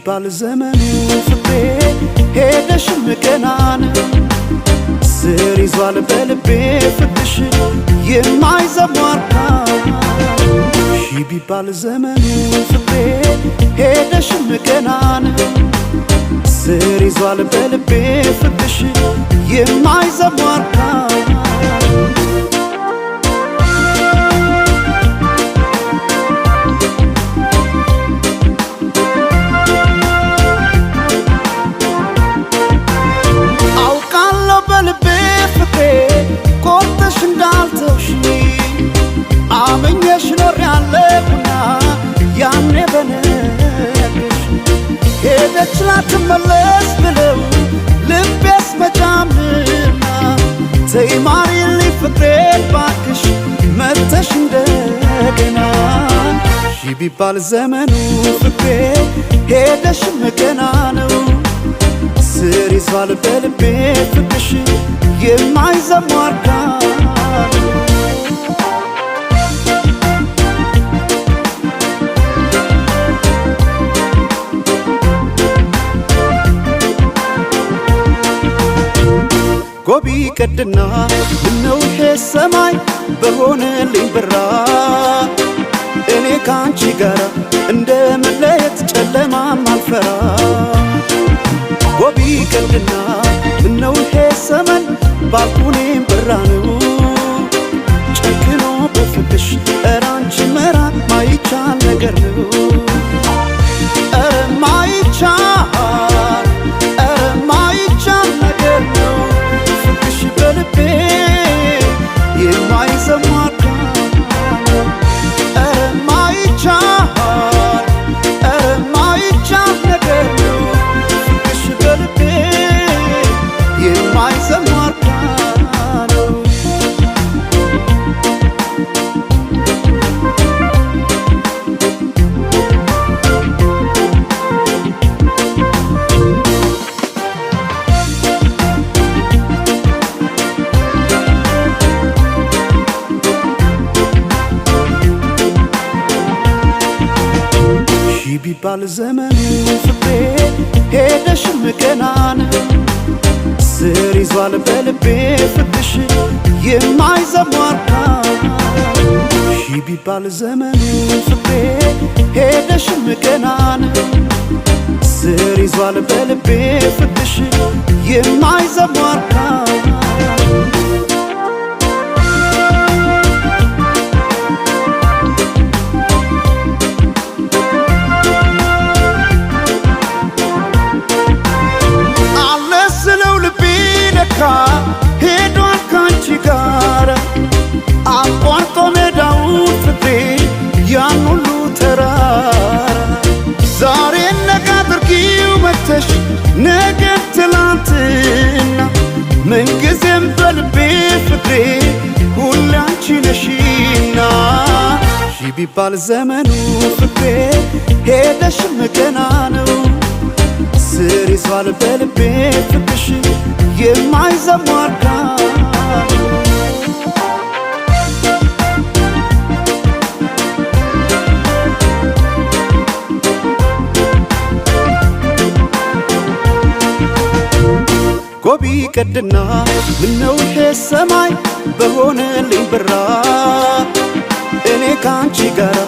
ቢባል ዘመኑ ፍቅሬ ሄደሽም ገና ነው። ስር ይዟል በልቤ ፍቅርሽ የማይዘሟርካ። ሺ ቢባል ዘመኑ ፍቅሬ ሄደሽም ገና ነው። ስር ይዟል በልቤ ፍቅርሽ የማይዘሟርካ። አውቃለሁ በልቤ ፍቅሬ ቆርጠሽ እንዳልተውሽኝ፣ አምኜሽ ኖሬያለሁና ያኔ በነግርሽ። ሄደች ላትመለስ ብለው ልቤስ መጫምና፣ ተይ ማሪልኝ ፍቅሬን ባክሽ መተሽ እንደገና። ሺ ቢባል ዘመኑ ፍቅሬ ሄደሽም ገና ነው። ስር ይዟል በልቤ ፍቅርሽ የማይዘሟርካ። ጎቢ ቀድና ምነው ይሄ ሰማይ በሆነልኝ ብራ፣ እኔ ከአንቺ ጋር እንደ መለየት ጨለማም አልፈራ። ጎቢ ቀድና ምነው ይሄ ሰመን ባልኩኔም ብራ ነው። ጨክኖ በፍቅሽ ኧረ አንቺ መራቅ ማይቻል ነገር ነው። ኧረ ማይቻል፣ ኧረ ማይቻል ነገር ነው። ፍቅርሽ በልቤ የማይዘሟርካ። ኧረ ማይቻል፣ ኧረ ማይቻል ነገር ነው። ፍቅርሽ በልቤ የማይዘሟርካ ነው። ሺ ቢባል ዘመኑ ፍቅሬ ሄደሽም ገና ነው። ስር ይዟል በልቤ ፍቅርሽ የማይዘሟርካ። ሺ ቢባል ዘመኑ ፍቅሬ ሄደሽም ገና ነው። ስር ይዟል በልቤ ፍቅርሽ የማይዘሟርካ። አለ ስለው ልቤ ለካ ሄዷል ካንቺ ጋር፣ አቋርጦ ሜዳውን ፍቅሬ ያን ሁሉ ተራራ። ዛሬ ነገ አድርጊው መተሽ ነገ ትላንትና፣ ምንጊዜም በልቤ ፍቅሬ ሁሌ አንቺ ነሽና። ሺ ቢባል ዘመኑ ፍቅሬ ሄደሽም ገና ነው። ስር ይዟል በልቤ ፍቅርሽ የማይዘሟርካ። ጎቢ ቀድና ምነው ይሄ ሰማይ በሆነልኝ ብራ፣ እኔ ከአንቺ ጋር